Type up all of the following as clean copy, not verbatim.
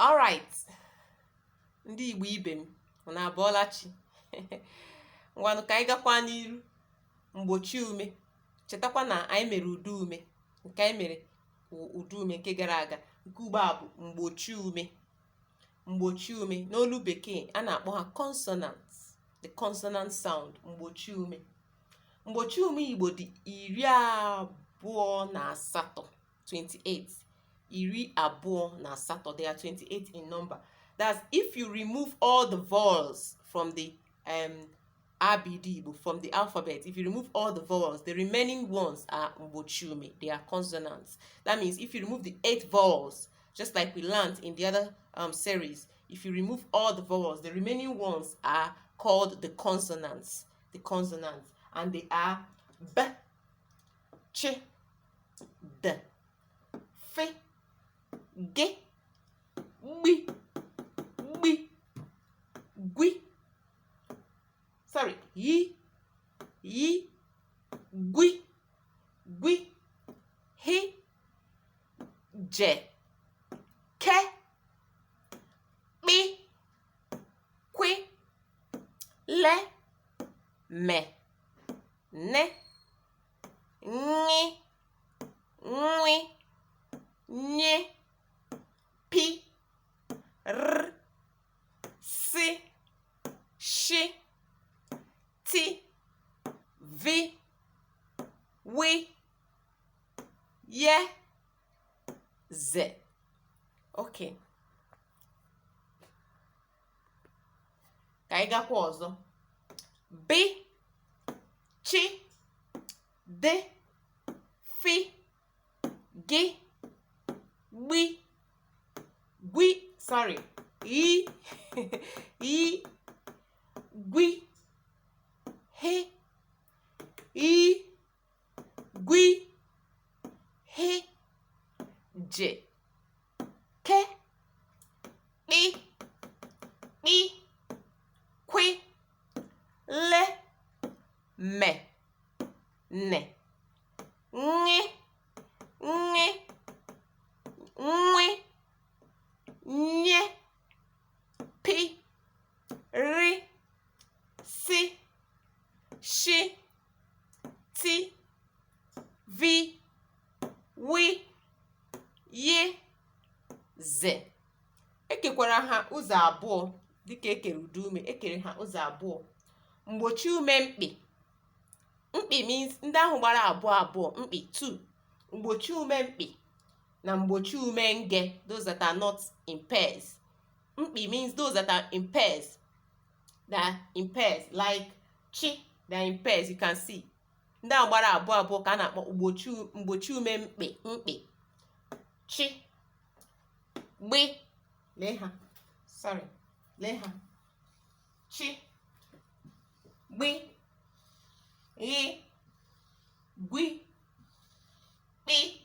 Alright, ndị Igbo ibe m, unu abọọla chi. Ngwanụ, ka anyị gakwa n'iru. Mgbochi ume. Chetakwa na anyị mere ụda ume. Nke anyị mere ụda ume nke gara aga. Nke ugbu a bụ mgbochi ume. Mgbochi ume n'olu bekee, a na-akpọ ha consonants, the consonant sound. Mgbochi ume, mgbochi ume Igbo dị 28, 28, 28. They are 28 in number. That's if you remove all the vowels from the ABD Igbo, from the alphabet. If you remove all the vowels, the remaining ones are mgbochi ume. They are consonants. That means if you remove the eight vowels, just like we learned in the other series, if you remove all the vowels, the remaining ones are called the consonants. The consonants. And they are B, Ch, D, F, G, B, B, Gwi, sorry, Y, Y, Gwi, Gwi, H, J, K, Kp, Kw, L, M, N, Ṅ, Nw, Ny, P, R, S, Sh, T, V, W, Y, Z. Okay. Ka anyị gakwa ọzọ. B, Ch, D, F, G, Gb, Gwi, sorry, I, I, Gwi, H, I, Gwi, H, J, K, Kp, Kp, Kw, L, M, N, Ṅ, Ṅ, Nw, Ny, P, R, S, Sh, T, V, W, Y, Z. Ekekwara ha ụzọ abụọ dịka ekere ụda ume. Ekere ha ụzọ abụọ. Mgbochi ume mkpị. Mkpị means ndị ahụ gbara abụọ abụọ, mkpị, two. Mgbochi ume mkpị na mgbochi ume nge, those that are not in pairs. Mkpị means those that are in pairs, that are in pairs, like chi, they are in pairs, you can see. Ndị ahụ gbara abụọ abụọ ka a na-akpọ mgbochi ume mkpị. Mkpị: chi, gbi. Lee ha, sorry, lee ha: chi, gbi, ghi, gwi, kpi,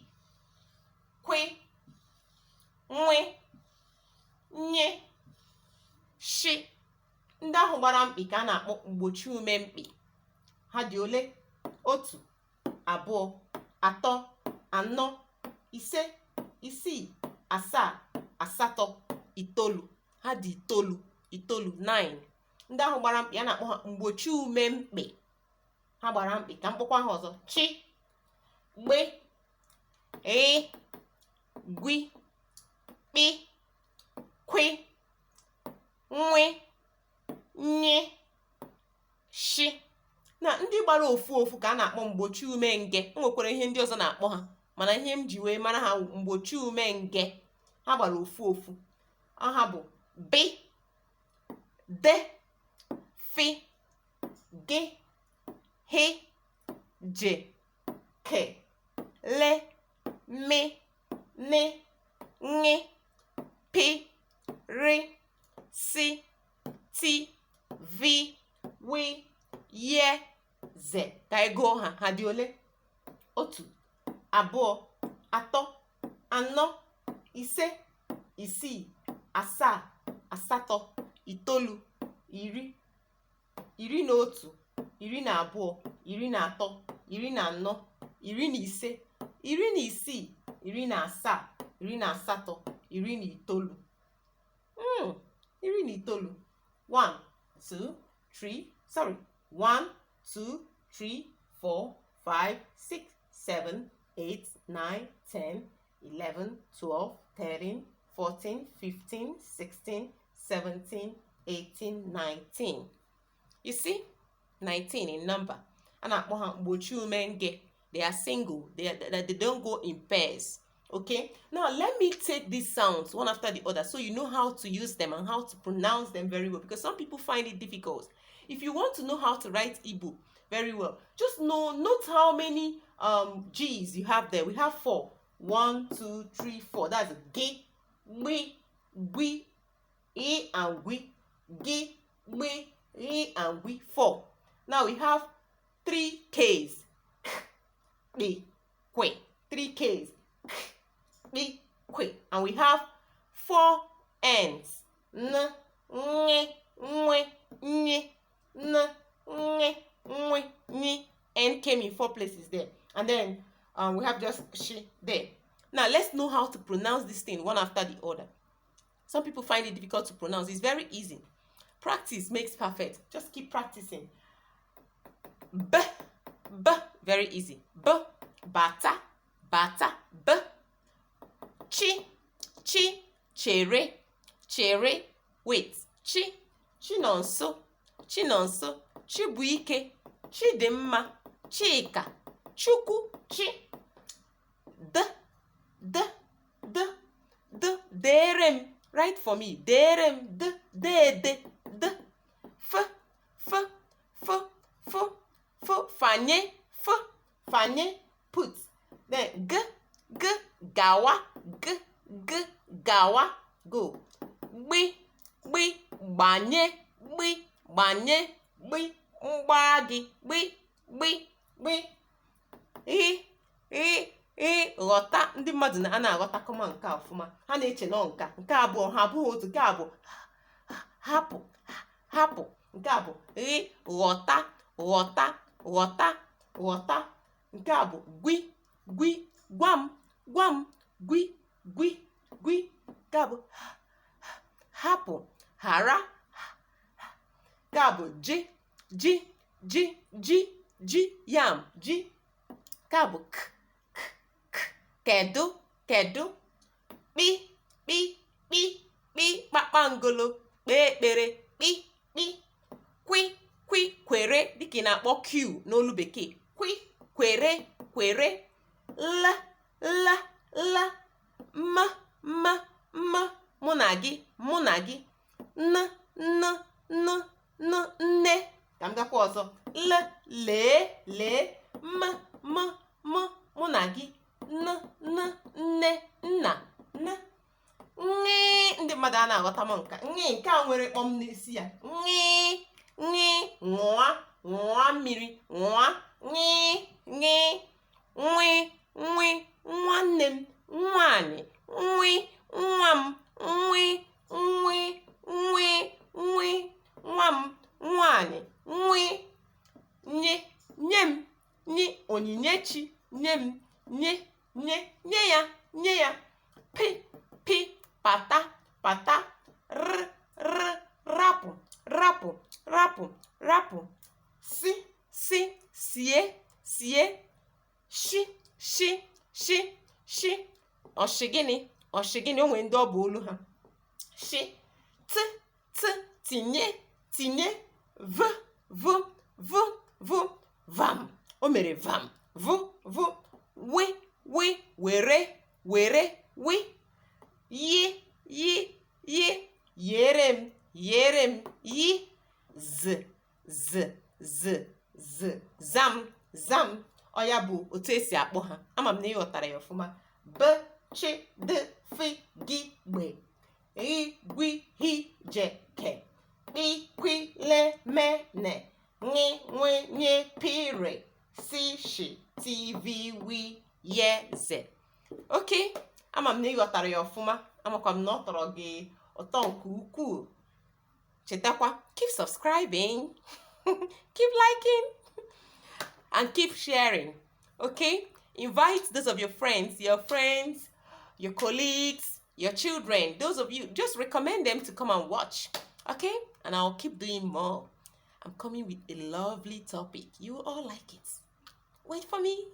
kwi, nwi, nye, shi. Ndị ahụ gbara mkpị ka a na-akpọ mgbochi ume mkpị. Ha dị ole? Otu, abụọ, atọ, anọ, ise, isii, asaa, asatọ, itoolu. Ha dị itoolu. Itoolu, 9. Ndị ahụ gbara mkpị, a na-akpọ ha mgbochi ume mkpị. Ha gbara mkpị. Ka m kpọkwa ha ọzọ: chi, gbi, ghi, gwi, kpi, kwi, nwi, nyi, shi. Na ndị gbara ofu ofu ka a na-akpọ mgbochi ume nge. O nwekwara ihe ndị ọzọ na-akpọ ha, mana ihe m ji wee mara ha wụ mgbochi ume nge. Ha gbara ofu ofu. Ha bụ b, d, f, g, h, j, k, l, m, n, ṅ, p, r, s, t, v, w, y, z. Ka anyị gụọ ha. Ha dị ole? Otu, abụọ, atọ, anọ, ise, isii, asaa, asatọ, itoolu, 10, 11, 12, 13, 14, 15, 16, 17, 18, 19. 19. 1, 2, 3, sorry, 1, 2, 3, 4, 5, 6, 7, 8, 9, 10, 11, 12, 13, 14, 15, 16, 17, 18, 19. You see, 19 in number. A na-akpọ ha mgbochi ume nge. They are single. They don't go in pairs. Okay, now let me take these sounds one after the other so you know how to use them and how to pronounce them very well, because some people find it difficult. If you want to know how to write Igbo very well, just note how many G's you have there. We have 4. 1, 2, 3, 4. That's G, B, B, E, and W. G, B, E, and W. 4. Now we have 3 K's. K, B, Q. 3 K's. K, B, Q. And we have 4 N's. N, N, N, N, N, N, N, N. N came in 4 places there. And then we have just sh there. Now let's know how to pronounce this thing one after the other. Some people find it difficult to pronounce. It's very easy. Practice makes perfect. Just keep practicing. B, B, very easy. B, bata, bata, B. Chi, chi, chere, chere. Wait. Chi, Chinonso, Chinonso, Chibuike, Chidimma, Chika, Chukwu, Chi. D, D, D, D, dere m. Write for me. Dere m. D, D, D, D. F, F, F, F, F, fanye, F, fanye, put. Then G, G, gawa, G, G, gawa, go. B, B, gbanye, B, gbanye, B, mgba gị, B, B, B. E, E, E, ghọta. Ndị mmadụ na a na-aghọtakọma nke a ọfụma. Ha na-eche nọ nka nke abụọ ha abụghị otu. Nke a bụ hapụ, hapụ. Nke a bụ ghị, ghọta, ghọta, ghọta, ghọta. Nke a bụ gwi, gwi, gwa m, gwa m, gwi, gwi, gwi. Nke a bụ hapụ, ghara. Nke a bụ ji, ji, ji, ji, ji, yam, ji. Nke a bụ k, k, k, kedu, kedu. Kpi, kpi, kpi, kpi, kpakpangolo, kpee ekpere, kpi, kpi. Kwi, kwi, kwere, dịka ị na-akpọ q n'olu bekee. Kwi, kwere, kwere. L, l, l, m, m, m, mụ na gị, mụ na gị. N, n, n, n, nne. Ka m gakwa ọzọ. L, lee, lee. M, m, m, mụ na gị. N, n, nne, nna, n. Nṅị, ndị mmadụ a na-aghọta m nka. Nṅị, nke a nwere kpọm n'isi ya. Nṅị, nṅị, ṅụa, ṅụa mmiri, ṅụa. Nṅị, nṅị, nwi, nwi, nwanne m, nwaanyị, nwi, nwa m, nwi, nwi, nwi, nwi, nwa m, nwaanyị, nwi. Nye, nye m, nye, Onyinyechi, nye m, nye, nye, nye ya, nye ya. P, p, pata, pata. R, r, rapụ, rapụ, rapụ, rapụ. Si, si, sie, sie. Shi, shi, shi, shi. Ọshị gịnị? Ọshị gịnị? O nwere ndị ọ bụ olu ha. Shi, t, t, tinye, tinye. V, v, v, v, vam. O mere vam. V, v, wi, wi, were, were, wi. Yi, yi, yi, yere m, yere m, yi. Z, z, z, z, zam, zam. Ọ ya bụ otu esi akpọ ha. Ama m na ị ghọtara ya ọfụma. B, ch, d, f, g, gb, gh, gwi, h, j, k, kp, kw, l, m, n, ṅ, nw, ny, p, r, s, sh, t, v, w, y, z. Okay, ama m na ị ghọtara ya ọfụma. Amakwa m na ọ tọrọ gị ụtọ nke ukwuu. Chetakwa, keep subscribing, keep liking, and keep sharing. Okay, invite those of your friends, your colleagues, Your children, those of you, just recommend them to come and watch. Okay? And I'll keep doing more. I'm coming with a lovely topic. You all like it. Wait for me.